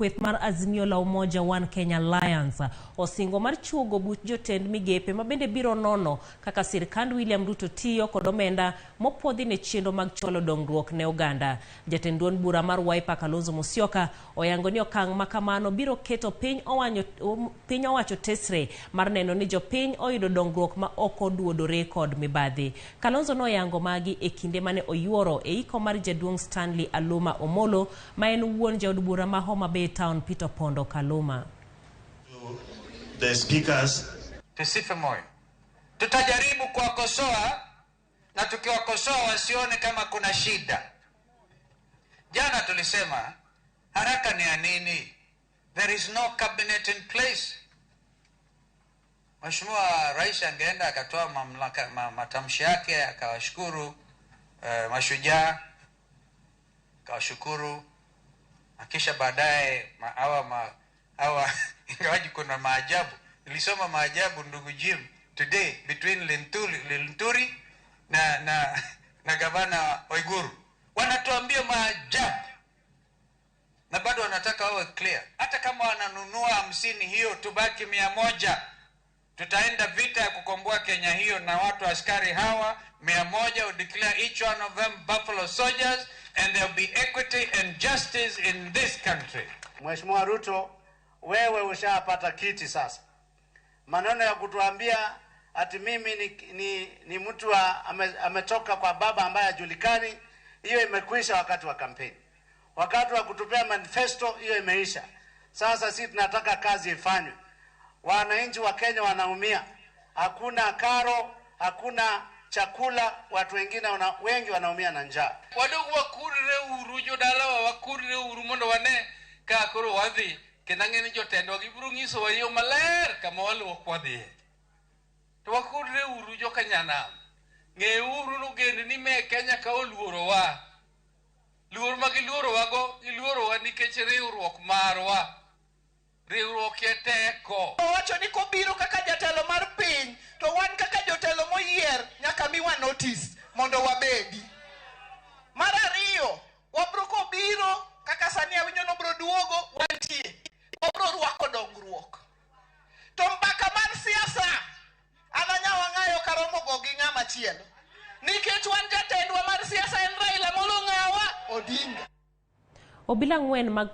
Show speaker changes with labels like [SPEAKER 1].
[SPEAKER 1] Kweth mar Azimio la Umoja One Kenya Alliance osingo mar chuogo buch jotend migepe ma bende biro nono kaka sirkand William Ruto tiyo kod omenda mopuodhi ne chenro mag chwalo dongruok ne oganda. Jatend duond bura mar Wiper Kalonzo Musyoka oyango ni okang' ma kamano biro keto piny piny owacho tesre mar neno ni jopiny oyudo dongruok ma ok oduodore kod mibadhi. Kalonzo noyango magi e kinde mane oyuoro e iko mar jaduong' Stanley Aluma Omolo ma en wuon jaod bura ma Homa Bay Town Peter Pondo Kaluma.
[SPEAKER 2] The speakers.
[SPEAKER 3] Tusife moyo, tutajaribu kuwakosoa na tukiwakosoa wasione kama kuna shida. Jana tulisema haraka ni ya nini? There is no cabinet in place. Mheshimiwa Rais angeenda akatoa mamlaka, matamshi yake akawashukuru mashujaa akawashukuru, na kisha baadaye hawa ingawaji kuna maajabu. Nilisoma maajabu ndugu Jim today between Linturi na gavana Waiguru, wanatuambia maajabu na bado wanataka wawe clear. Hata kama wananunua 50 hiyo tubaki 100. Tutaenda vita ya kukomboa Kenya hiyo na watu askari hawa 100 will declare each one of them buffalo soldiers and there will be equity and justice in this country.
[SPEAKER 4] Mheshimiwa Ruto, wewe ushapata kiti sasa. Maneno ya kutuambia ati mimi ni mtu ametoka kwa baba ambaye hajulikani, hiyo imekwisha wakati wa kampeni. Wakati wa kutupea manifesto hiyo imeisha. Sasa sisi tunataka kazi ifanywe. Wananchi wa Kenya wanaumia. Hakuna karo, hakuna chakula, watu wengine wengi wanaumia na njaa.
[SPEAKER 5] Wadogo wakurre uru jodalawa wakurre uru mondo wane ka koro wadhi kendo ang'e ni jotendwa gibiro nyisowa yo maler kama waluwo kwadhiye. To wakurre uru joka nyanam. Ng'euru ni ogendni me Kenya ka oluorowa. Luor ma giluorowago, giluorowa nikech riwruok marwa. Riwruok e teko.
[SPEAKER 6] Owacho ni kobiro kaka jatelo mar piny, to wan kaka jotelo moyier nyaka miwa notice mondo wabedi. Mar ariyo, wabro kobiro kaka sani awinjo nobro duogo wantie. Wabro rwako dongruok. To mbaka mar siasa an anyawa ng'ayo karomo go gi ng'ama chielo. Nikech wan jatendwa mar siasa en Raila Amolo Ng'awa Odinga.
[SPEAKER 1] Obila 4 mag